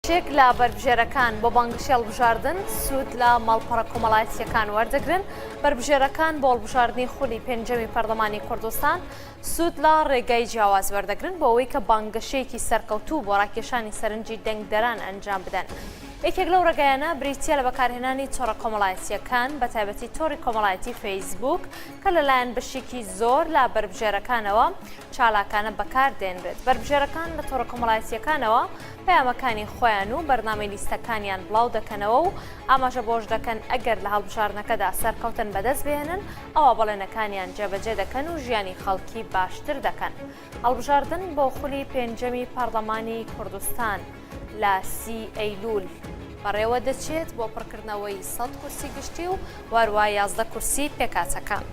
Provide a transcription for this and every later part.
بەشێک لە بەربژێرەکان بۆ بانگەشەی هەڵبژاردن سوود لە ماڵپەڕە کۆمەڵایەتییەکان وەردەگرن، بەربژێرەکان بۆ هەڵبژاردنی خولی پێنجەمی پەرلەمانی کوردستان سوود لە ڕێگای جیاواز وەردەگرن بۆ ئەوەی کە بانگەشەیەکی سەرکەوتوو بۆ ڕاکێشانی سەرنجی دەنگدەران ئەنجام بدەن. یەکێک لەو ڕێگایانە بریتییە لە بەکارهێنانی تۆڕە کۆمەڵایەتییەکان بەتایبەتی تۆڕی کۆمەڵایەتی فەیسبووک کە لەلایەن بەشێکی زۆر لە بەربژێرەکانەوە چالاکانە بەکاردێنرێت. بەربژێرەکان لە تۆڕە کۆمەڵایەتییەکانەوە پەیامەکانی خۆیان و بەرنامەی لیستەکانیان بڵاو دەکەنەوە و ئاماژە بەوەش دەکەن ئەگەر لە هەڵبژاردنەکەدا سەرکەوتن بەدەست بهێنن ئەوا بەڵێنەکانیان جێبەجێ دەکەن و ژیانی خەڵکی باشتر دەکەن. هەڵبژاردن بۆ خولی پێنجەمی پەڕڵەمانی کوردستان لە سی ئەیلول بەڕێوە دەچێت بۆ پڕکردنەوەی سەد کورسی گشتی و واروا 11 کورسی پێکهاتەکان.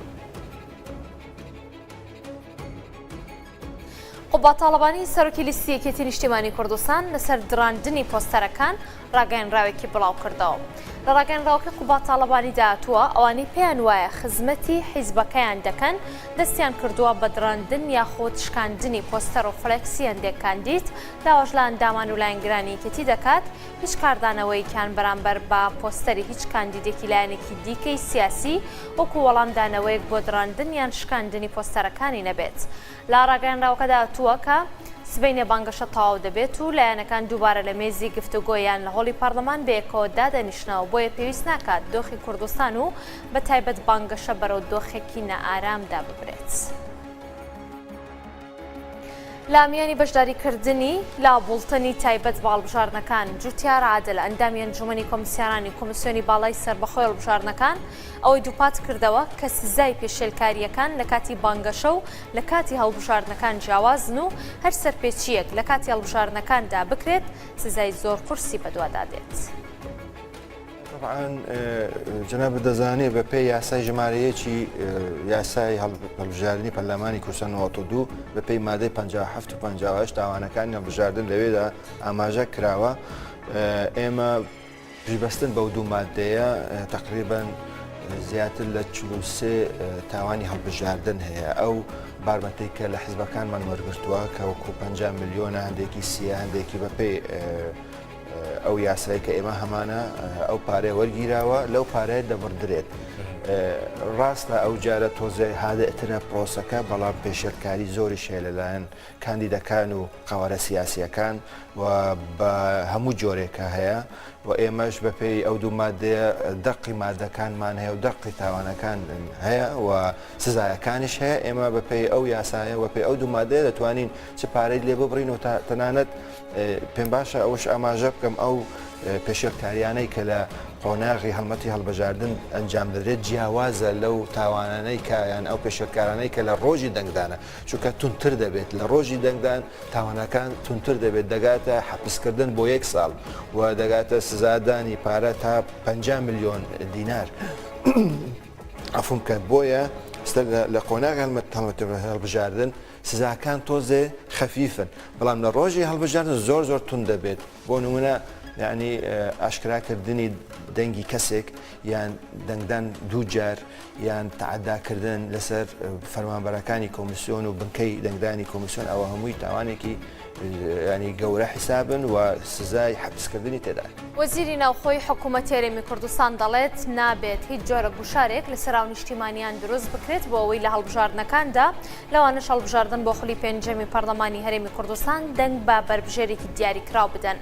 قوباد تاڵەبانی سەرۆکی لیستی یەکێتی نیشتیمانی کوردستان لەسەر دڕاندنی پۆستەرەکان ڕاگەیەنراوێکی بڵاوکردەوە. لە ڕاگەیەنراوەکەی قوباد تاڵەبانیدا هاتووە، ئەوانەی پێیان وایە خزمەتی حیزبەکەیان دەکەن دەستیان کردووە بە دڕاندن یاخود شکاندنی پۆستەر و فلێکسی هەندێک کاندید، داواش لە ئەندامان و لایەنگرانی یەکێتی دەکات هیچ کاردانەوەیەکیان بەرامبەر بە پۆستەری هیچ کاندیدێکی لایەنێکی دیکەی سیاسی وەکو وەڵامدانەوەیەک بۆ دڕاندن یان شکاندنی پۆستەرەکانی نەبێت. لە ڕاگەیەنراوەکەدا هاتووە کە سبەینێ بانگەشە تەواو دەبێت و لایەنەکان دووبارە لە مێزی گفتوگۆ یان لە هۆڵی پەڕلەمان بەیەکەوە دادەنیشنەوە، بۆیە پێویست ناکات دۆخی کوردستان و بەتایبەت بانگەشە بەرەو دۆخێکی نائارامدا ببرێت. لە میانی بەشداریکردنی لە بوڵتەنی تایبەت بە هەڵبژاردنەکان، جوتیار عادل، ئەندامی ئەنجومەنی کۆمسیارانی کۆمیسیۆنی باڵای سەربەخۆی هەڵبژاردنەکان، ئەوەی دووپات کردەوە کە سزای پێشێلکارییەکان لە کاتی بانگەشە و لە کاتی هەڵبژاردنەکان جیاوازن و هەر سەرپێچییەک لە کاتی هەڵبژاردنەکاندا بکرێت سزای زۆر قورسی بەدوادا دێت. تەبعەن جەنابت دەزانێ بە پێی یاسای ژمارە یەکی یاسای هەڵبژاردنی پەرلەمانی کوردستان 92 بە پێی مادەی 57 و 58 تاوانەکانی هەڵبژاردن لەوێدا ئاماژە کراوە ئێمە پشتبەستن بەو دوو مادەیە تقریبا زیاتر لە 43 تاوانی هەڵبژاردن هەیە ئەو بارمەتەی کە لە حزبەکانمان وەرگرتووە کە وەکو 50 میلیۆنە هەندێکی سیە هەندێکی بەپێی ئەو یاسای کە ئێمە هەمانە ئەو پارەیە وەرگیراوە لەو پارەیە دەبڕدرێت. ڕاستە ئەو جارە تۆزێ هادئترە پرۆسەکە بەڵام پێشێلکاری زۆریش هەیە لەلایەن کاندیدەکان و قەوارە سیاسیەکان و بە هەموو جۆرێکە هەیە و ئێمەش بەپێی ئەو دوو مادەیە دەقی مادەکانمان هەیە و دەقی تاوانەکان هەیە و سزایەکانیش هەیە ئێمە بەپێی ئەو یاسایە وەپێی ئەو دوو مادەیە دەتوانین چ پارەی لێ ببڕین و تەنانەت پێم باشە ئەوەش ئاماژە بکەم ئەو پێشێلکاریانەی کە لە قۆناغی هەڵمەتی هەڵبژاردن ئەنجام دەدرێت جیاوازە لەو تاوانانەی کە یان ئەو پێشێلکارانەی کە لە ڕۆژی دەنگدانە چونکە توندتر دەبێت لە ڕۆژی دەنگدان تاوانەکان توندتر دەبێت دەگاتە حەپسکردن بۆ یەک ساڵ و دەگاتە سزادانی پارە تا 50 ملیۆن دینار. عەفوم بکەن بۆیە لە قۆناغی هەڵمەت هەڵبژاردن سزاکان تۆزێ خەفیفن بەڵام لە ڕۆژی هەڵبژاردن زۆر زۆر توند دەبێت بۆ نمونە یعنی ئاشکراکردنی دەنگی کەسێک یان دەنگدان دوو جار یان تەعەداکردن لەسەر فەرمانبەرەکانی کۆمیسیۆن و بنکەی دەنگدانی کۆمیسیۆن ئەوە هەمووی تاوانێکی ینی گەورە حیسابن و سزای حەپسکردنی تێدا. وەزیری ناوخۆی حکوومەتی هەرێمی کوردستان دەڵێت، نابێت هیچ جۆرە گوشارێک لەسەر هاونیشتیمانیان دروست بکرێت بۆ ئەوەی لە هەڵبژاردنەکاندا لەوانەش هەڵبژاردن بۆ خولی پێنجەمی پەرلەمانی هەرێمی کوردستان دەنگ بە بەربژێرێکی دیاریکراو بدەن.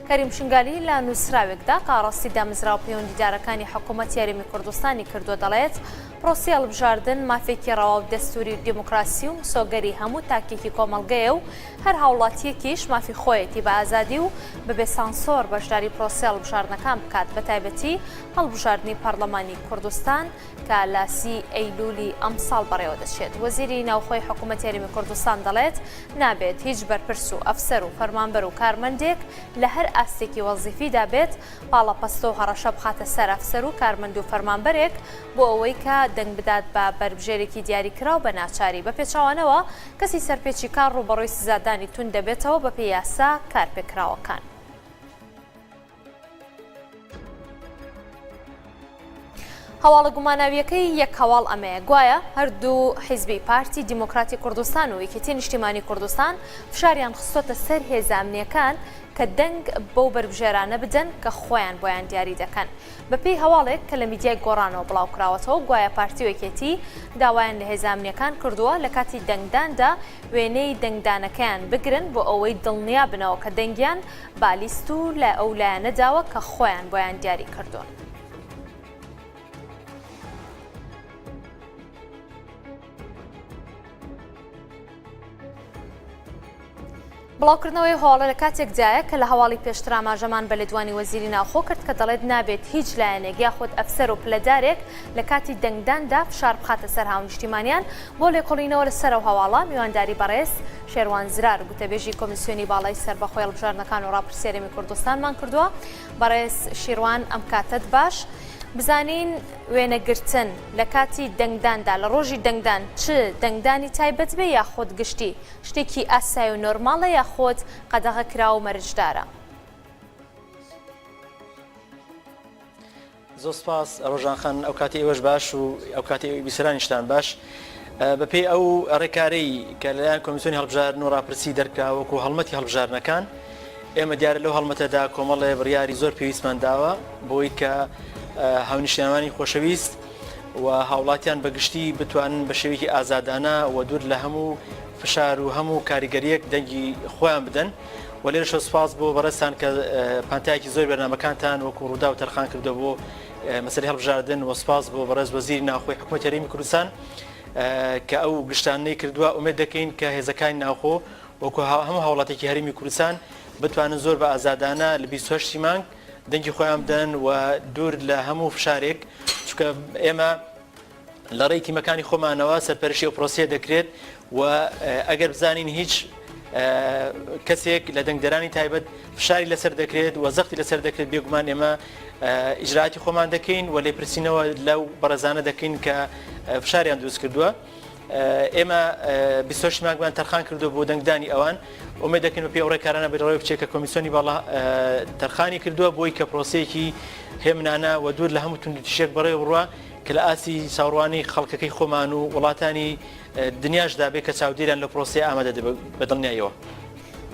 کەریم شنگالی لە نووسراوێکدا کە ئاڕاستەی دامەزراوە پەیوەندیدارەکانی حکوومەتی هەرێمی کوردستانی کردووە دەڵێت، پرۆسەی هەڵبژاردن مافێکی ڕەوا و دەستووری و دیموکراسی و مسۆگەری هەموو تاکێکی کۆمەڵگەیە و هەر هاوڵاتییەکیش مافی خۆیەتی بە ئازادی و بەبێ سانسۆر بەشداری پرۆسەی هەڵبژاردنەکان بکات بەتایبەتی هەڵبژاردنی پەڕلەمانی کوردستان کە لە سی ئەیلولی ئەمساڵ بەڕێوەدەچێت. وەزیری ناوخۆی حکومەتی هەرێمی کوردستان دەڵێت، نابێت هیچ بەرپرس و ئەفسەر و فەرمانبەر و کارمەندێک لە هەر ئاستێکی وەزیفیدا بێت پاڵەپەستۆ و هەڕەشە بخاتە سەر ئەفسەر و کارمەند و فەرمانبەرێک بۆ ئەوەی کە دەنگ بدات بە بەربژێرێکی دیاریکراو بە ناچاری، بە پێچەوانەوە کەسی سەرپێچیکار ڕووبەڕووی سزادانی توند دەبێتەوە بەپێی یاسا کارپێکراوەکان. هەواڵە گوماناوییەکەی یەک هەواڵ ئەمەیە، گوایە هەردوو حیزبی پارتی دیموکراتی کوردستان و یەکێتی نیشتیمانی کوردستان فشاریان خستۆتە سەر هێزە ئەمنییەکان کە دەنگ بەو بەربژێرانە بدەن کە خۆیان بۆیان دیاری دەکەن. بەپێی هەواڵێک کە لە میدیای گۆڕانەوە بڵاوکراوەتەوە گوایە پارتی و یەکێتی داوایان لە هێزە ئەمنییەکان کردووە لە کاتی دەنگداندا وێنەی دەنگدانەکەیان بگرن بۆ ئەوەی دڵنیابنەوە کە دەنگیان بە لیست و ئەو لایەنە داوە کە خۆیان بۆیان دیاری کردوون. بڵاوکردنەوەی هەواڵە لە کاتێکدایە کە لە هەواڵی پێشتر ئاماژەمان بە لێدوانی وەزیری ناوخۆ کرد کە دەڵێت نابێت هیچ لایەنێک یاخود ئەفسەر و پلەدارێک لە کاتی دەنگداندا فشار بخاتە سەر هاونیشتیمانیان بۆ لێکۆڵینەوە لەسەر ئەو هەواڵە میوانداری بەڕێز شێروان زرار گوتەبێژی کۆمیسیۆنی باڵای سەربەخۆی هەڵبژاردنەکان و ڕاپرسی هەرێمی کوردستانمان کردووە. بەڕێز شیروان ئەم کاتەت باش. بزانین وێنەگرتن لە کاتی دەنگداندا لە ڕۆژی دەنگدان چ دەنگدانی تایبەت بێ یاخود گشتی شتێکی ئاسای و نۆرماڵە یاخود قەدەغە کراو و مەرجدارە؟ زۆر سپاس ڕۆژان خان ئەو کاتی ئێوەش باش و ئەو کاتی ئێوەی بیسەرانیشتان باش. بەپێی ئەو ڕێکارەی کە لەلایەن کۆمیسیۆنی هەڵبژاردن و ڕاپرسی دەرکرا وەکو هەڵمەتی هەڵبژاردنەکان ئێمە دیارە لەو هەڵمەتەدا کۆمەڵێ بڕیاری زۆر پێویستمان داوە بۆی کە هاونیشتیمانانی خۆشەویست و هاوڵاتیان بەگشتی بتوانن بە شێوەیەکی ئازادانە و دوور لە هەموو فشار و هەموو کاریگەریەک دەنگی خۆیان بدەن و لێرەشەوە سوپاس بۆ بەڕێزتان کە پانتایەکی زۆری بەرنامەکانتان وەکو ڕووداو تەرخان کردووە بۆ مەسەلەی هەڵبژاردن و سوپاس بۆ بەڕێز وەزیری ناوخۆی حکوومەتی هەرێمی کوردستان کە ئەو گشتانەی کردووە ئومێد دەکەین کە هێزەکانی ناوخۆ وەکو هەموو هاوڵاتێکی هەرێمی کوردستان بتوانن زۆر بە ئازادانە لە 28 مانگ دەنگی خۆیان بدەن و دوور لە هەموو فشارێک چونکە ئێمە لە ڕێی تیمەکانی خۆمانەوە سەرپەرشی ئەو پرۆسەیە دەکرێت و ئەگەر بزانین هیچ کەسێک لە دەنگدەرانی تایبەت فشاری لەسەر دەکرێت و زەختی لەسەر دەکرێت بێگومان ئێمە ئیجراتی خۆمان دەکەین و لێپرسینەوە لەو بەڕێزانە دەکەین کە فشاریان دروست کردووە. ئێمە 28 مانگمان تەرخان کردو بۆ دەنگدانی ئەوان ئومێد دەکەین بە پێی ئەو ڕێکارانە بەڕێوە بچێت کە کۆمیسیۆنی باڵا تەرخانی کردووە بۆی کە پرۆسەیەکی هێمنانە و دوور لە هەموو توندوتیژێک بەڕێوە بڕوا کە لە ئاستی چاوەڕوانی خەڵکەکەی خۆمان و وڵاتانی دنیاشدا بێ کە چاودێریان لە پرۆسەیە ئامادە دەبێت بە دڵنیاییەوە.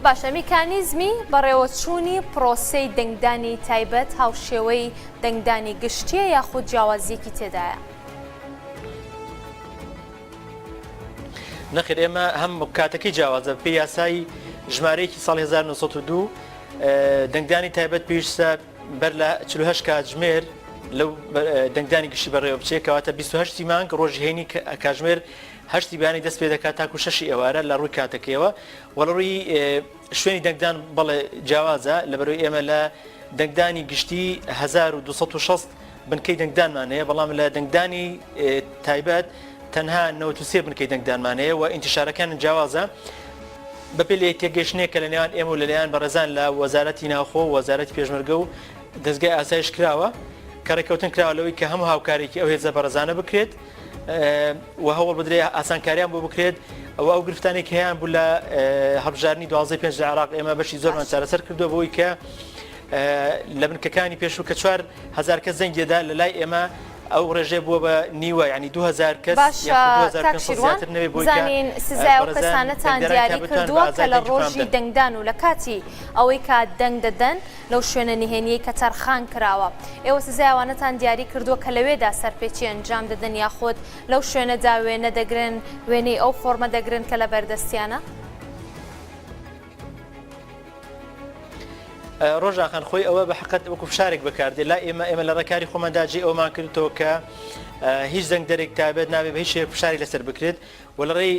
باشە میکانیزمی بەڕێوەچوونی پرۆسەی دەنگدانی تایبەت هاوشێوەی دەنگدانی گشتییە یاخود جیاوازییەکی تێدایە؟ نەخێر ئێمە هەم کاتەکەی جیاوازە پێی یاسای ژمارەیەکی ساڵی 1902 دەنگدانی تایبەت پێویستە بەر لە 48 کاتژمێر لەو دەنگدانی گشتی بەڕێوە بچێت کەواتە 28 مانگ ڕۆژی هەینی کاتژمێر هەشتی بەیانی دەست پێ دەکات تاکو شەشی ئێوارە لە ڕووی کاتەکەیەوە و لە ڕووی شوێنی دەنگدان بەڵێ جیاوازە لەبەرەوەی ئێمە لە دەنگدانی گشتی 1260 بنکەی دەنگدانمان هەیە بەڵام لە دەنگدانی تایبەت تەنها 93 بنکەی دەنگدانمان هەیە و ئینتیشارەکان جیاوازە بەپێی لێکتێگەیشتنێک کە لە نێوان ئێمە و لەلایەن بەڕێزان لە وەزارەتی ناوخۆ و وەزارەتی پێشمەرگە و دەزگای ئاسایش کراوە کە ڕێککەوتن کراوە لەوەی کە هەموو هاوکارێکی ئەو هێزە بەڕێزانە بکرێت و هەوڵ بدرێت ئاسانکاریان بۆ بکرێت ئەو ئەو گرفتانێک هەیان بوو لە هەڵبژاردنی دوازدەی پێنج لە عێراق ئێمە بەشی زۆرمان چارەسەر کردووە بۆی کە لە بنکەکانی پێشوو کە 4000 کەس دەنگێدا لە لای ئێمە ئەو ڕێژەیە بووە بە نیوە یانی 2000 کەس باشە یاخود کاک 2500 شیروان زیاتر نەبێ بۆی کە بزانین سزای ئەو بەڕێزان کەسانەتان دەنگدەرانی دیاری تایبەت بتوانن بە کردووە کە ئازادی لە دەنگی خۆیان ڕۆژی بدەن. دەنگدان و لە کاتی ئەوەی کە دەنگ دەدەن لەو شوێنە نهێنیەی کە تەرخان کراوە ئێوە سزای ئەوانەتان دیاری کردووە کە لەوێدا سەرپێچی ئەنجام دەدەن یاخود لەو شوێنەدا وێنە دەگرن وێنەی ئەو فۆرمە دەگرن کە لە بەردەستیانە؟ ڕۆژان خان خۆی ئەوە بە حقت وەکو فشارێک بەکاردێ لا ئێمە ئێمە لە ڕێکاری خۆماندا جێ ئەومان کردەوە کە هیچ دەنگدەرێک تابێت نابێ بە هیچ شێوەیەک فشاری لەسەر بکرێت و لە ڕێی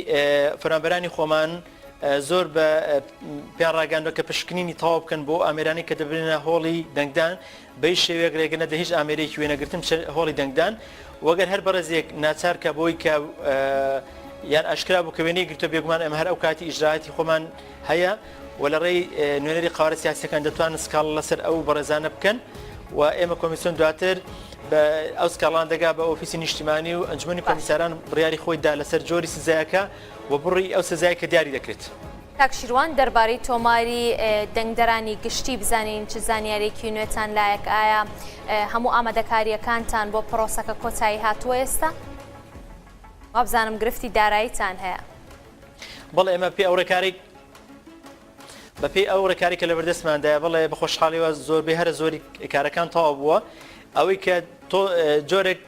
فەرمانبەرانی خۆمان زۆر بە پێیان ڕاگەیاندوە کە پشکنینی تەواو بکەن بۆ ئامێرانی کە دەبرێنە هۆڵی دەنگدان بە هیچ شێوەیەک رێگە نەدە هیچ ئامێرێکی وێنەگرتن بچێت هۆڵی دەنگدان و گەر هەر بەڕێزێک ناچار کە بۆی کە یان ئاشکرا بوو کە وێنەی گرتووە بێگومان ئێمە هەر ئەو کاتی ئیجرائاتی خۆمان هەیە و لە ڕێی نوێنەری قەوارە سیاسیەکان دەتوانن سکاڵا لەسەر ئەو بەڕێزانە بکەن و ئێمە کۆمیسیۆن دواتر بە ئەو سکاڵان دەگا بە ئۆفیسی نیشتیمانی و ئەنجومەنی باشە. کۆمیساران بڕیاری خۆی دا لەسەر جۆری سزایەکە و بڕی ئەو سزای کە دیاری دەکرێت. کاک شیروان دەربارەی تۆماری دەنگدەرانی گشتی بزانین چ زانیارێکی نوێتان لایەک ئایا هەموو ئامادەکاریەکانتان بۆ پرۆسەکە کۆتایی هاتووە ئێستا؟ وابزانم گرفتی داراییتان هەیە. بەڵێ ئێمە پێ ئەو ڕێکارەی بەپێی ئەو ڕێکاری کە لەبەردەستماندایە بەڵێ بە خۆشحاڵیەوە زۆربەی هەرە زۆری کارەکان تەواو بووە ئەوەی کە تۆ جۆرێک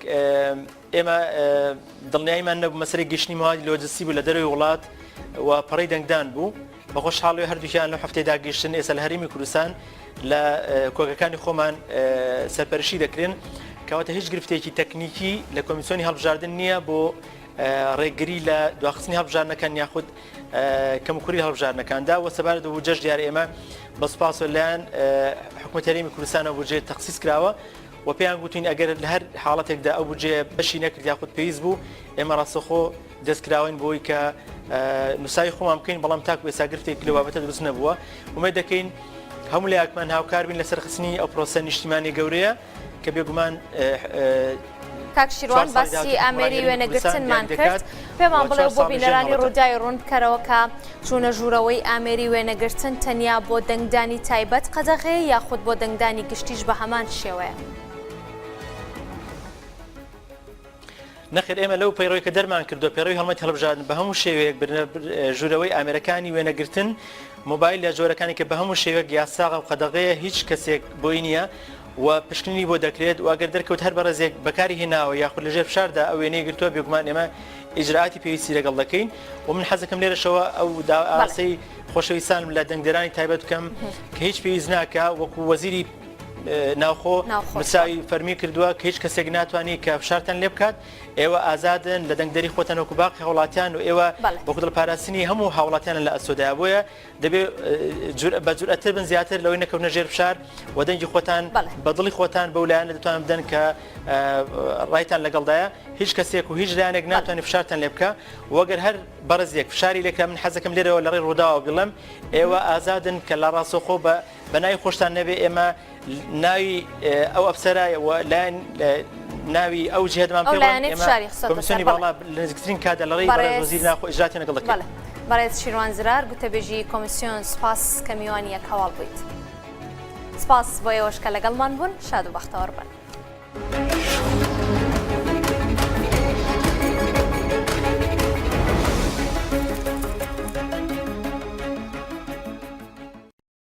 ئێمە دڵنیاییمان نەبوو مەسەلەی گەیشتنی موادی لۆجستی بوو لە دەرەوەی وڵات و پەڕەی دەنگدان بوو بە خۆشحاڵی هەردووکیان لەم هەفتەیەدا گەیشتن ئێستا لە هەرێمی کوردستان لە کۆگەکانی خۆمان سەرپەرشی دەکرێن کەواتە هیچ گرفتێکی تەکنیکی لە کۆمیسیۆنی هەڵبژاردن نییە بۆ ڕێگری لە دواخستنی هەڵبژاردنەکان یاخود کەموکوری هەڵبژاردنەکاندا و سەبارەت بە بودجەش دیارە ئێمە بە سوپاسەوە لایەن حکومەت هەرێمی کوردستانەوە بودجەی تەخسیس کراوە و پێیان گوتین ئەگەر لە هەر حاڵەتێکدا ئەو بودجەیە بەشی نەکرد یاخود پێویست بوو ئێمە ڕاستەخۆ دەستکراوین بۆی کە نووساوی خۆمان بکەین بەڵام تاکو ئێستا گرفتێک لە بابەتە دروست نەبووە ئومێد دەکەین هەموو لایەکمان هاوکار بین لە سەرخستنی ئەو پرۆسە نیشتیمانی گەورەیە کە بێگومان کاک شیروان باسی ئامێری وێنەگرتنمان کرد پێمان بڵێ بۆ بینەرانی ڕووداوی ڕوون بکەرەوە کە چوونە ژوورەوەی ئامێری وێنەگرتن تەنیا بۆ دەنگدانی تایبەت قەدەغەیە یاخود بۆ دەنگدانی گشتیش بە هەمان شێوەیە؟ نەخێر ئێمە لەو پەیڕەوەی کە دەرمان کردووە پەیڕەوی هەڵمەتی هەڵبژاردن بە هەموو شێوەیەک بردنە ژوورەوەی ئامێرەکانی وێنەگرتن مۆبایل لە جۆرەکانی کە بە هەموو شێوەیەک یاساغە و قەدەغەیە هیچ کەسێک بۆی نییە و پشکنینی بۆ دەکرێت و ئەگەر دەرکەوت هەر بەڕێزێک بەکاری هێناوە یاخود لەژێر فشاردا ئەو وێنەی گرتووە بێگومان ئێمە ئیجرائاتی پێویستی لەگەڵ دەکەین و من حەزەکەم لێرەشەوە ئەو ئاراستەی خۆشەویستانم لە دەنگدەرانی تایبەت بکەم کە هیچ پێویست ناکا وەکو وەزیری ناوخۆ نووسراوی فەرمی کردووە کە هیچ کەسێک ناتوانانی کە فشارتان لێ بکات ئێوە ئازادن لە دەنگدەری خۆتان وەکو باقی هاوڵاتیان و ئێوە وەکو دڵ پاراستنی هەموو هاوڵاتیان لە ئەستۆدایە بۆیە دەبێ بە جورئەتر بن زیاتر لەوەی نەکەونە ژێر فشار و دەنگی خۆتان بە دڵی خۆتان بەو لایەنە دەتوانن بدەن کە ڕایتان لەگەڵدایە هیچ کەسێک و هیچ لایەنێک ناتوانێت فشارتان لێ بکە وەگەر هەر بەڕێزێک فشاری لێکرا من حەزەکەم لێرەوە لە ڕێی ڕووداوە بڵێم ئێوە ئازادن کە لە ڕاستەوخۆ بە بە ناوی خۆشتان نەبێ ئێمە ناوی ئەو ئەفسەرە و لایەن ناوی ئەو جهێدمان ئەو پێ بڵێن لایەنەی ئێمە فشاری خستۆتە سەر کۆمیسیۆنی بەڵێ. باڵا لە نزیکترین کاتدا لە ڕێی بەڕێز بەڕێز وەزیری ناوخۆ ئیجراتیان لەگەڵ دەکەین. بەڵێ بەڕێز شیروان زرار گوتەبێژی کۆمیسیۆن سوپاس کە میوانی یەک هەواڵ بوویت. سوپاس بۆ ئێوەش کە لەگەڵمان بوون شاد و بەختەوەر بن.